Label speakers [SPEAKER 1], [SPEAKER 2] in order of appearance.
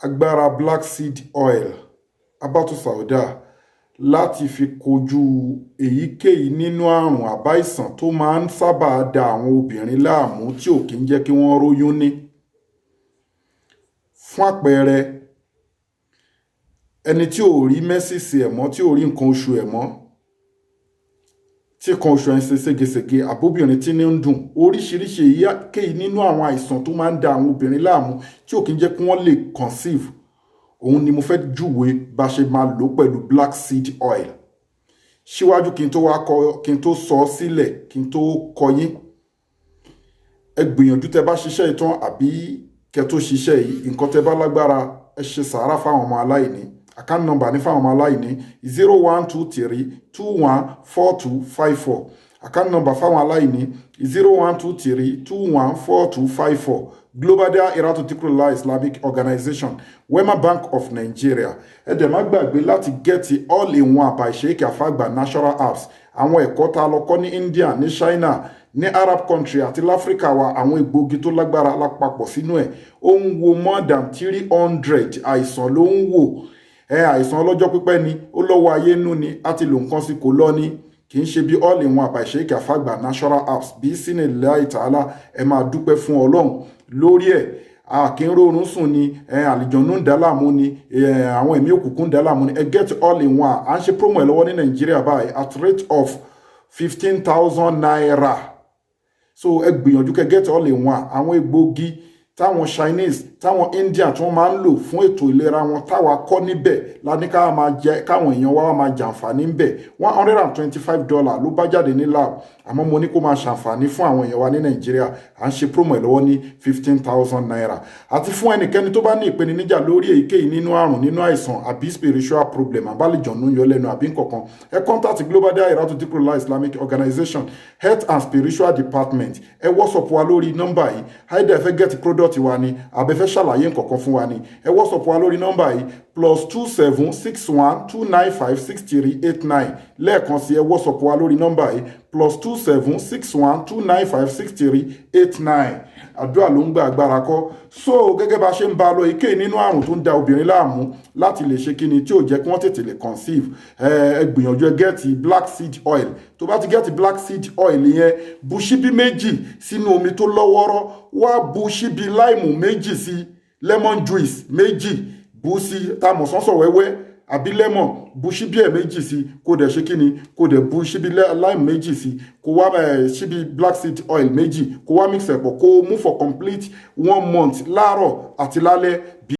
[SPEAKER 1] Agbára black seed oil, habatu sauda, láti fi kojú èyíkéyìí nínú àrùn àbáìsàn tó máa ń sábà da àwọn obìnrin láàmú, tí ò kí ń jẹ́ kí wọ́n róyún ní. Fún àpẹẹrẹ, ẹni tí ò rí menses ẹ̀ mọ́, tí ò rí nǹkan oṣù ẹ̀ mọ́, tí kan oṣù ẹ̀ ń ṣe ségesège, àbóbìnrin tí ní ń dùn, oríṣiríṣi èyíkéyìí nínú àwọn àìsàn tó máa ń da àwọn obìnrin láàmú tí ò kí ń jẹ́ kí wọ́n lè conceive, òun ni mo fẹ́ júwe bá ṣe máa lò pẹ̀lú black seed oil. Síwájú kí n tó wá kọ, kí n tó sọ ọ́ sílẹ̀, kí n tó kọ yín, ẹ gbìyànjú, tẹ bá ṣiṣẹ́ ìtàn àbí kẹ tó ṣiṣẹ́ yìí, nǹkan tẹ bá lágbára, ẹ ṣe sàárà fáwọn ọmọ aláìní. Account number ní fáwọn ọmọ aláìní: 0123214254. Account number fáwọn aláìní: 0123214254, Global Dahiratu Dhikrlahi Islamic Organization, Wema Bank of Nigeria. Ẹ dẹ̀ má gbàgbé láti get all in one by Sheikh Afagba Natural Herbs. Àwọn ẹ̀kọ́ tá a lọ kọ́ ní India, ní China, ní Arab country àti láfíríkà wa, àwọn egbòogi tó lágbára lápapọ̀ sínú ẹ̀. Ó ń wo more than 300 àìsàn ló ń wò. Ẹ àìsàn ọlọ́jọ́ pípẹ́ ni, ó lọ́wọ́ ayé nú ni, á ti lò nǹkan sí kò lọ ní, kì í ṣe bí all in one by Sheikh Afagba Natural Herbs bí sínú ilẹ̀ ìtàlá. Ẹ máa dúpẹ́ fún Ọlọ́run lórí ẹ̀. A kì í rọrùn sùn ni, àlìjọ̀nù ń dá láàmú ni, àwọn ẹ̀mí òkùnkùn ń dá láàmú ni, ẹ get all in one. À ń ṣe promo ẹ̀ lọ́wọ́ ní Nàìjíríà báyìí at rate of ₦15,000. So ẹ gbìyànjú kẹ́ get all in one. Àwọn egbòogi táwọn Chinese, táwọn Indian tí wọ́n máa ń lò fún ètò ìlera wọn, táwa kọ́ níbẹ̀ la ní ká máa jẹ, káwọn èèyàn wa máa jàǹfààní ńbẹ̀. $125 ló bá jáde ní lab, àmọ́ mo ní kó máa ṣàǹfààní fún àwọn èèyàn wa ní Nàìjíríà. À ń ṣe promo ẹ̀ lọ́wọ́ ní ₦15,000. Àti fún ẹnikẹ́ni tó bá ní ìpèníjà lórí èyíkéyìí nínú àrùn, nínú àìsàn, àbí spiritual problem, àbálẹ̀jọ̀nù yọ lẹ́nu, àbí nkankan, ẹ contact Global Dahiratu Dhikrlahi Islamic Organization, Health and Spiritual Department. Ẹ WhatsApp wa lórí nọ́mbà yìí. Either ẹ fẹ́ get product wa ni, àbẹ fẹ́ ṣàlàyé nkankan fún wa ni, ẹ WhatsApp wa lórí nọ́mbà yìí: +27612956389. Lẹ́ẹ̀kan sí, ẹ WhatsApp wa lórí nọ́mbà yìí: +27612956389. Àdúrà ló ń gba, agbára kọ́. So gẹ́gẹ́ bá ṣe ń bá a lọ, èké nínú àrùn tó ń da obìnrin láàmú láti lè ṣe kíni, tí ò jẹ́ kí wọ́n tètè lè conceive, ẹ gbìyànjú, ẹ get black seed oil. Tó bá ti get black seed oil yẹn, bu ṣíbí 2 sínú omi tó lọ́wọ́rọ́, wá bu ṣíbí lime 2 sí, lemon juice 2, bu sí, tá a mọ̀ sọ́sọ̀ wẹ́wẹ́ àbí lemon, bu ṣíbí ẹ̀ 2 sí, kó dẹ̀ ṣe kíni, kó dẹ̀ bu ṣíbí lime 2 sí, kó wá ṣíbí black seed oil 2, kó wá mix ẹ̀ pọ̀, kó mú for complete one month, láàárọ̀ àti lálẹ́.